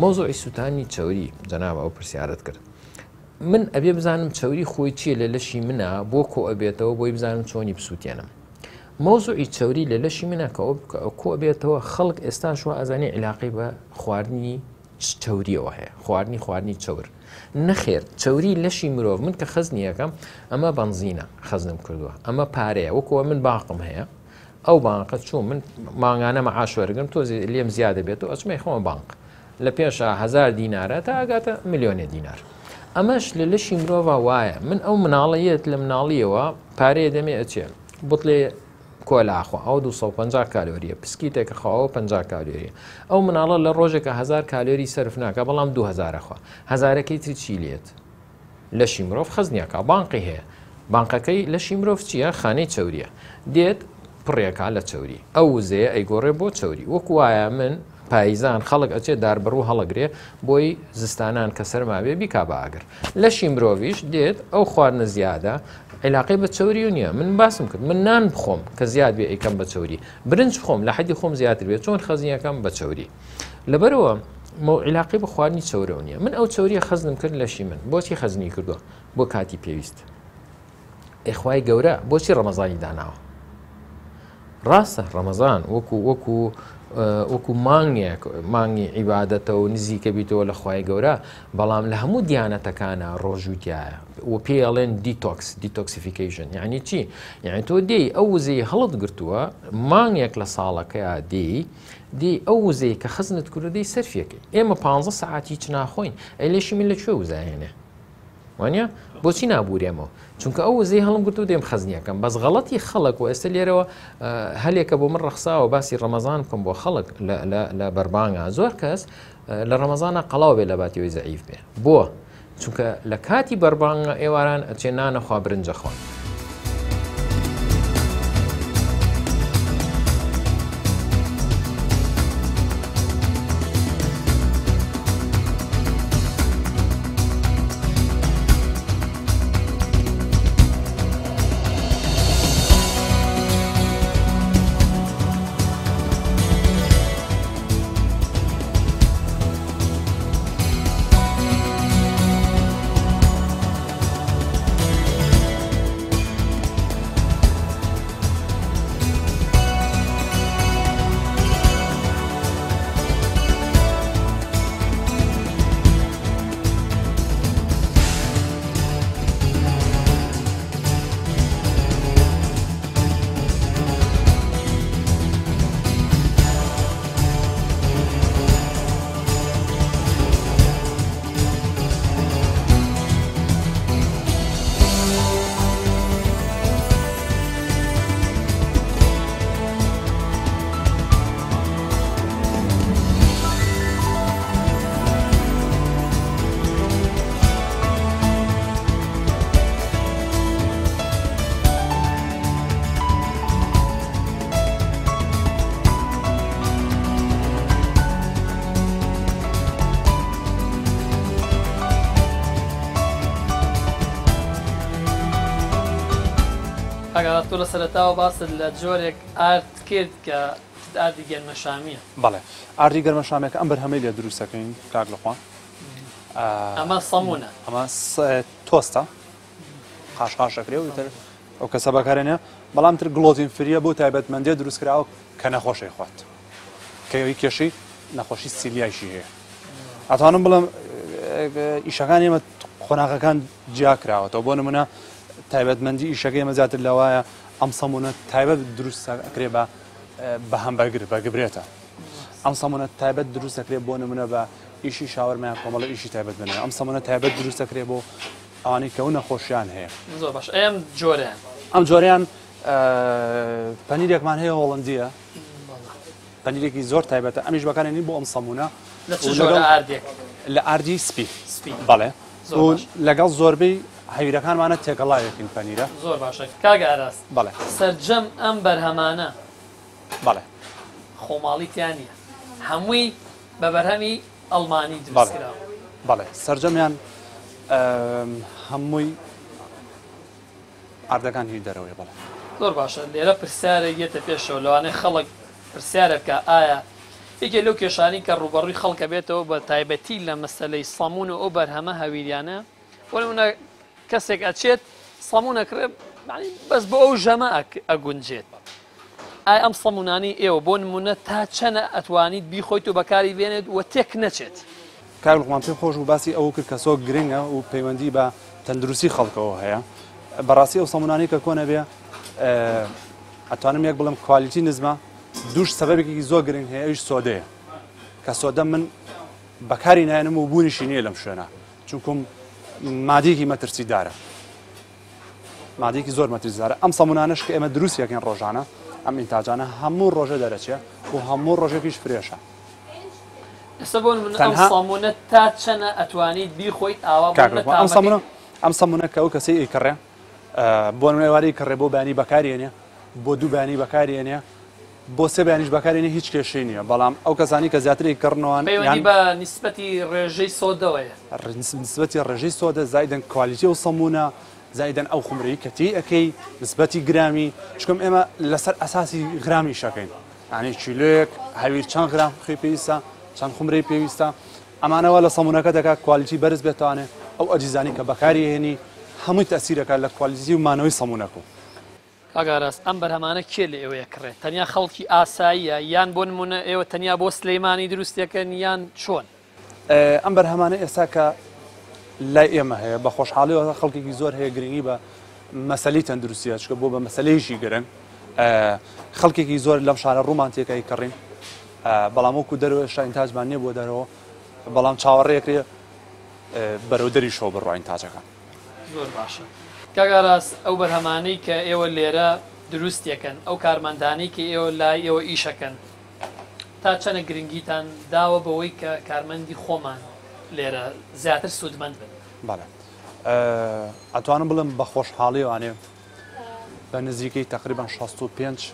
مەوزوعی سوتانی چەوری جەناب ئەو پرسیارت کرد من ئەبێ بزانم چەوری خۆی چییە لە لەشی منە بۆ کۆ ئەبێتەوە بۆی بزانم چۆنی بسووتێنم مەوزوعی چەوری لە لەشی منە کە کۆ ئەبێتەوە خەڵک ئێستاش وا ئەزانێ عیلاقەی بە خواردنی چەوریەوە هەیە خواردنی خواردنی چەور نەخێر چەوری لەشی مرۆڤ من کە خەزنیەکەم ئەمە بەنزینە خەزنم کردووە ئەمە پارەیە وەکووە من باقم هەیە ئەو بانقە چوو من مانگانە مەعاش وەرگم تۆ لێم زیادە بێت و ئەچمەی خۆمە بانق لە پێشا هزار دینارە تا ئەگاتە ملیۆنێ دینار ئەمەش لە لەشی مرۆڤ وایە من ئەو مناڵە یەت لە مناڵیەوە پارەیە دەمێ ئەچێ بتلێ کۆلا ئەخوا ئەوە 250 کالۆریە، پسکیتێک ئەخوا ئەوە 50 کالۆریە. ئەو مناڵە لە ڕۆژێکا 1000 کالۆری سەرف ناکا بەڵام 2000 ئەخوا. هەزارەکەی تر چی لێت؟ لەشی مرۆڤ خەزنیەکە بانقی هەیە. بانقەکەی لەشی مرۆڤ چییە؟ خانەی چەوریە. دێت پڕێکا لە چەوری. ئەو وزەیە ئەیگۆڕێ بۆ چەوری. وەکو وایە من پاییزان خەڵک ئەچێ داربەڕوو هەڵەگرێ بۆی زستانان کە سەرما بێ بیکا بە ئاگر. لەشی مرۆڤیش دێت ئەو خواردنە زیادە عیلاقەی بە چەوری و نییە. من باسم کرد من نان بخۆم کە زیاد بێ ئەیکەم بە چەوری، برنج بخۆم لە حەدی خۆم زیاتر بێ چۆن خەزنیەکەم بە چەوری. لەبەرەوە عیلاقەی بە خواردنی چەورەوە نییە. من ئەو چەوریە خەزنم کرد لەشی من. بۆچی خەزنی کردووە؟ بۆ کاتی پێویست. ئەی خوای گەورە بۆچی ڕەمەزانی داناوە؟ ڕاستە ڕەمەزان وەکو وەکو وەکو مانگێک مانگی عیبادەتە و نزیکە بیتەوە لە خوای گەورە بەڵام لە هەموو دیانەتەکانە ڕۆژوو تایە و پێی ئەڵێن detox detoxification یعنی چی یعنی تۆ دێی ئەو وزەی هەڵت گرتووە مانگێک لە ساڵەکەیا دێی دێی ئەو وزەی کە خزنت کردو دێی سەرفیەکەی ئێمە پ سەعات هیچ ناخۆین ئەی لەشی من لە کوێ وزایێنێ وانە؟ بۆچی نابورێمەوە؟ چونکە ئەو وزەی هەڵم گرت و دێم خەزنیەکەم بەس غەڵەتی خەڵک و ئێستا لێرەوە هەلێکە بۆ من ڕەخساوە باسی ڕەمەزان بکەم بۆ خەڵک لە بەربانگا زۆر کەس لە ڕەمەزانە قەڵاو بێ لە باتیەوەی زەعیف بێ بۆ چونکە لە کاتی بەربانگە ئێواران ئەچێ نانەخوا برنجەخوا. کاک تۆ لە سەرەتاوە باست لە جۆرێک ئارد کرد کە ئاردی گەنمەشامییە. بەڵێ ئاردی گەرمەشامێکە ئەم بەرهەمەی لێ دروست دەکەین کاک لوقمان. ئەمە سەمونە. ئەمە تۆستە قاش قاش دەکرێ و تر ئەو کەسە بەکارێنێ بەڵام تر gluten free یە بۆ تایبەتمەندێ دروست کراوە کە نەخۆشەی خوات کە ئەوی کێشەی نەخۆشی سیلیایشی هەیە ئەتوانم بڵێم ئیشەکان ئێمە قۆناغەکان جیا کراوەتەوە بۆ نمونە تایبەتمەندی ئیشەکە ئێمە زیاتر لەوایە ئەم سەمونە تایبەت دروست ئەکرێ بە بە هەمبەرگر بە گبرێتە ئەم سەمونە تایبەت دروست دەکرێت بۆ نمونە بە ئیشی شاوەرمایان کۆمەڵە ئیشی تایبەت بنێ ئەم سەمونە تایبەت دروست دەکرێت بۆ ئەوانەی کە ئەو نەخۆشیان هەیە. زۆر باش ئەم جۆرەیان ئەم جۆریان پەنیرێکمان هەیە هۆڵندیە پەنیرێکی زۆر تایبەتە ئەمیش بەکارێنین بۆ ئەم سەمونە لە چ جۆرە ئاردێک؟ لە ئاردی سپی سپی بەڵێ زۆر و باش. لەگەڵ زۆربەی هەویرەکانمانە تێکەڵاوێکین پەنیرە. زۆر باشە کاک ئاراس بەڵێ. سەرجەم ئەم بەرهەمانە بەڵێ. خۆماڵی تیا نییە هەمووی بە بەرهەمی ئەڵمانی دروست بەڵێ کراوە. بەڵێ سەرجەمیان هەمووی ئاردەکان هی دەرەوەیە بەڵێ. زۆر باشە لێرە پرسیارێک یەتە پێشەوە لەوانەیە خەڵک پرسیارێ بکا ئایا یەکێ لەو کێشانەی کە ڕووبەڕووی خەڵک ئەبێتەوە بە تایبەتی لە مەسەلەی سەموون و ئەو بەرهەمە هەویریانە بۆ نموونە کەسێک ئەچێت سەموون ئەکڕێ بەس بۆ ئەو ژەمە ئەگونجێت ئایا ئەم سەموونانەی ئێوە بۆ نموونە تا چەنە ئەتوانیت بیخۆیت و بەکاری بێنێت و تێک نەچێت؟ کاک لوقمان پێم خۆش بوو باسی ئەوە کرد کە زۆر گرنگە و پەیوەندی بە تەندروستی خەڵکەوە هەیە بەڕاستی ئەو سەمونانەی کە کۆنە بێ ئەتوانم یەک بڵێم quality نزمە دووش سەبەبێکی زۆر گرنگ هەیە ئەویش سۆدەیە کە سۆدە من بەکاری نایەنم و بوونیشی نییە لەم شوێنە چونکم مادەیەکی مەترسیدارە مادەیەکی زۆر مەترسیدارە ئەم سەمونانەش کە ئێمە دروست یەکەین ڕۆژانە ئەم ئینتاجانە هەموو ڕۆژە دەرەچێ و هەموو ڕۆژێکیش fresh ە. ئێستا بۆ نمونە ئەم سەمونە تا چەنە ئەتوانیت بیخۆیت ئاوا بۆ نمونە تامەکەی؟ ئەم سەمونە کە ئەو کەسەی ئەیکڕێ بۆ نمونە ئێوارەی کڕێ بۆ بەیانی بەکاری ئەنێ بۆ دوو بەیانی بەکاری ئەنێ بۆ سێ بەیانیش بەکاری ئەنێ هیچ کێشەی نییە بەڵام ئەو کەسانی کە زیاتر ئەیکڕنەوە پەیوەندی بە نیسبەتی ڕێژەی سۆدەوەیە. نسبەتی ڕێژەی سۆدە زائیدەن quality ئەو سەمونە زائیدەن ئەو خومرەی کە تێی ئەکەی نسبەتی گرامی چونکە ئێمە لەسەر ئەساسی غرامی ئیشەکەین یانی کیلۆیەک هەویر چەند غرام خوێ پێویستە چەند خومرەی پێویستە ئەمانە وا لە سەمونەکە دەکات quality بەرز بێتوانێ ئەو ئەجیزانی کە بەکاری هێنی هەمووی تەسیرەکە لە quality و مانەوەی سەمونەکە. کاک ئاراس ئەم بەرهەمانە کێ لە ئێوە ئەکڕێت؟ تەنیا خەڵکی ئاساییە یان بۆ نمونە ئێوە تەنیا بۆ سلەیمانی دروستیەکەن یان چۆن؟ ئەم بەرهەمانە ئێستا کە لای ئێمە هەیە بە خۆشحاڵیەوە خەڵکێکی زۆر هەیە گرنگی بە مەسەلەی تەندروستیە چکە بۆ بە مەسلەیەکی گرنگ خەڵکێکی زۆر لەم شارە ڕوومان تێکایی کڕین بەڵام وەکو دەرەوە ئێشتا ئینتاجمان نییە بۆ دەرەوە بەڵام چاوەڕێکرێ بەرەو دەریشەوە بڕوا ئینتاجەکان. زۆر باشە کاک ئاراس ئەو بەرهەمانەی کە ئێوە لێرە دروستیەکەن ئەو کارمەندانەی کە ئێوە لای ئێوە ئیشەکەن تا چەنە گرنگیتان داوە بەوەی کە کارمەندی خۆمان لێرە زیاتر سوودمەند بن؟ بەڵێ ئەتوانم بڵێم بە خۆشحاڵیەوانێ بە نزیکەی تقریبان 65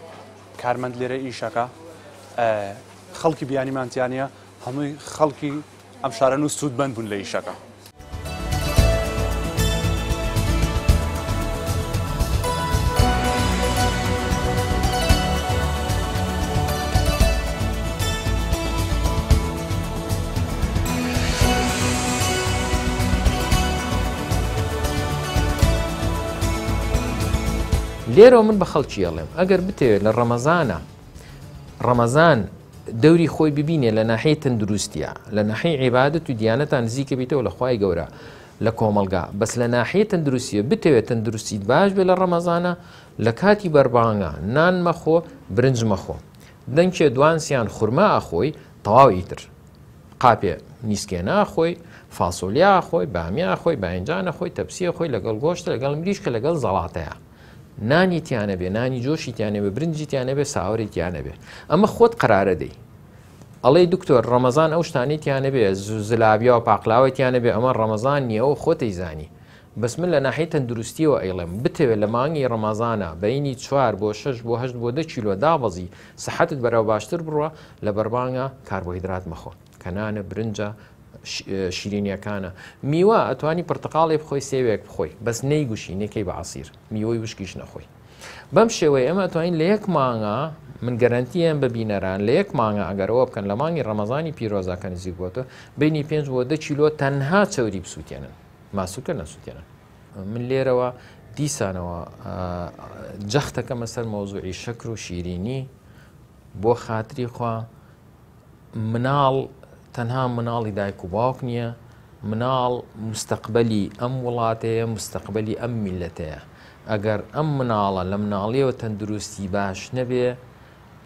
کارمەند لێرە ئیشەکە خەڵکی بیانیمان تیانە هەمووی خەڵکی ئەم شارەن و سوودمەند بوون لە ئیشەکە. لێرەوە من بە خەڵکی ئەڵێم ئەگەر بتەوێت لە ڕەمەزانە ڕەمەزان دەوری خۆی ببینێ لە ناحیەی تەندروستیا لە ناحیەی عیبادەت و دیانەتا نزیکە بیتەوە لە خوای گەورە لە کۆمەڵگا بەس لە ناحیەی تەندروستیە بتەوێت تەندروستیت باش بێ لە ڕەمەزانە لە کاتی بەربانگا نان مەخۆ برنج مەخۆ دەنکێ دوانسیان خورما ئەخۆی تەواو ئیتر قاپێ نیسکێنە ئەخۆی فاسۆلیا ئەخۆی بامیە ئەخۆی باینجان ئەخۆی تەپسی ئەخۆی لەگەڵ گۆشتە لەگەڵ مریشکە لەگەڵ زەڵاتەیە نانی تیا نەبێ نانی جۆشی تیا نەبێ برنجی تیا نەبێ ساوەری تیا نەبێ ئەمە خۆت قەرارە دەی ئەڵێی دکتۆر ڕەمەزان ئەو شتانەی تیا نەبێ زلابیا و پاقلاوەی تیا نەبێ ئەمە ڕەمەزان نییە و خۆتەی زانی بەس من لە ناحیەی تەندروستیەوە ئەیڵێم بتەوێت لە مانگی ڕەمەزانە بەینی چوار بۆ شەش بۆ هەشت بۆ دە کیلۆ دابەزی سەحەتت بەرەو باشتر بڕوا لە بەربانگا کاربۆهیدرات مەخۆ کە نانە برنجە شیرینیەکانە میوە ئەتوانی پرتەقاڵێ بخۆی سێوێک بخۆی بەس نەیگوشی نەکەی بە عەسیر میوەی وشکیش نەخۆی بەم شێوەیە ئێمە ئەتوانین لە یەک مانگا من گەرەنتیەم بە بینەران لە یەک مانگا ئەگەرەوە بکەن لە مانگی ڕەمەزانی پیرۆزا کە نزیک بۆتە بینی پێنج بۆ دە کیلۆ تەنها چەوری بسووتێنن ماسولکە نەسووتێنن من لێرەوە دیسانەوە جەختەکەمە سەر مەوزوعی شەکر و شیرینی بۆ خاتری خوا مناڵ تەنها مناڵی دایک و باوک نییە، مناڵ مستەقبەلی ئەم وڵاتەیە، مستەقبەلی ئەم میللەتەیە. ئەگەر ئەم مناڵە لە مناڵیەوە تەندروستی باش نەبێ،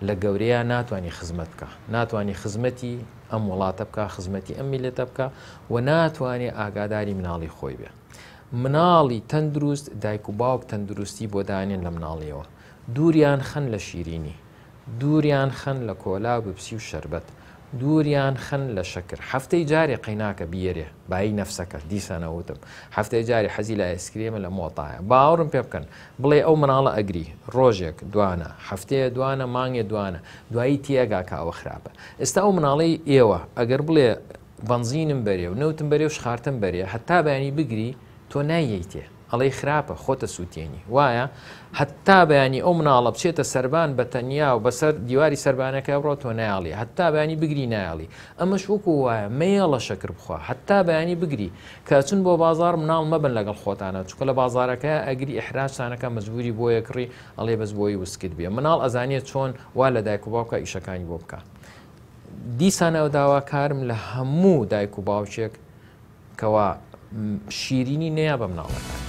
لە گەورەیا ناتوانی خزمەت بکا، ناتوانی خزمەتی ئەم وڵاتە بکا، خزمەتی ئەم میللەتە بکا و ناتوانێ ئاگاداری مناڵی خۆی بێ. مناڵی تەندروست دایک و باوک تەندروستی بۆ دانێن لە مناڵیەوە. دووریان خەن لە شیرینی. دووریان خەن لە کۆلا و بپسی و شەربەت دووریان خەن لە شەکر هەفتەی جارێ قەیناکە بیەرێ بایی نەفسەکە دیسانەوە وتم هەفتەی جارێ حەزی لە ئایسکرێمە لە مۆتایە باوەڕم پێ بکەن بڵێ ئەو مناڵە ئەگری ڕۆژێک دوانە هەفتەیە دوانە مانگێ دوانە دوایی تێئەگا کە ئەوە خراپە ئێستا ئەو مناڵەی ئێوە ئەگەر بڵێ بەنزینم بەرێ و نەوتم بەرێ و شخارتم بەرێ هەتا بەیانی بگری تۆ نایەیتێ ئەڵێی خراپە خۆتە سوتێنی وایە هەتا بەیانی ئەو مناڵە بچێتە سەربان بە تەنیا و بەسەر دیواری سەربانەکە بڕۆ تۆ نایاڵی هەتا بەیانی بگری نایاڵی ئەمەش وەکو وایە مەیەڵە شەکر بخوا هەتا بەیانی بگری کە چون بۆ بازار مناڵ مەبن لەگەڵ خۆتانە چونکە لە بازارەکە ئەگری ئیحراجتانەکە مەجبوری بۆیە کڕی ئەڵێ بەس بۆی وسکت بێ مناڵ ئەزانێت چۆن وا لە دایک و باوکە ئیشەکانی بۆ بکە دیسانەوە داواکارم لە هەموو دایک و باوکێک کەوا شیرینی نەیا بە مناڵەکانی.